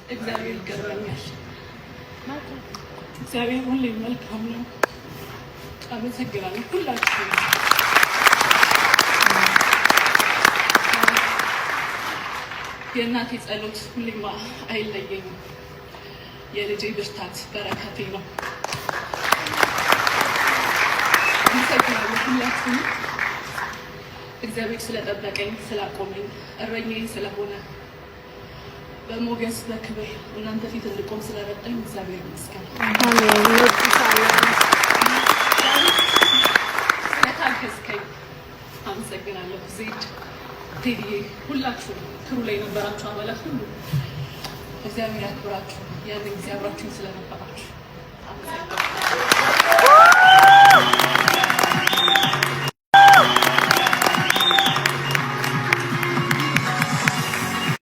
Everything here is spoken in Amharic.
እግዚአብሔር ይገርመኛል። እግዚአብሔር ሁሌም መልካም ነው። አመሰግናለሁ ሁላችሁም። የእናቴ ጸሎት ሁሌም አይለየኝም። የልጄ ብርታት በረከቴ ነው። አመሰግናለሁ ሁላችሁም። እግዚአብሔር ስለጠበቀኝ፣ ስላቆመኝ፣ እረኛዬ ስለሆነ፣ በሞገስ በክብር እናንተ ፊት እንድቆም ስለረዳኝ እግዚአብሔር ይመስገን። ስለታገዝከኝ አመሰግናለሁ። ዜድ፣ ቴዲዬ፣ ሁላችሁ crew ላይ የነበራችሁ አባላት ሁሉ እግዚአብሔር ያክብራችሁ። ያንን ጊዜ አብራችሁኝ ስለነበራችሁ አመሰግናለሁ።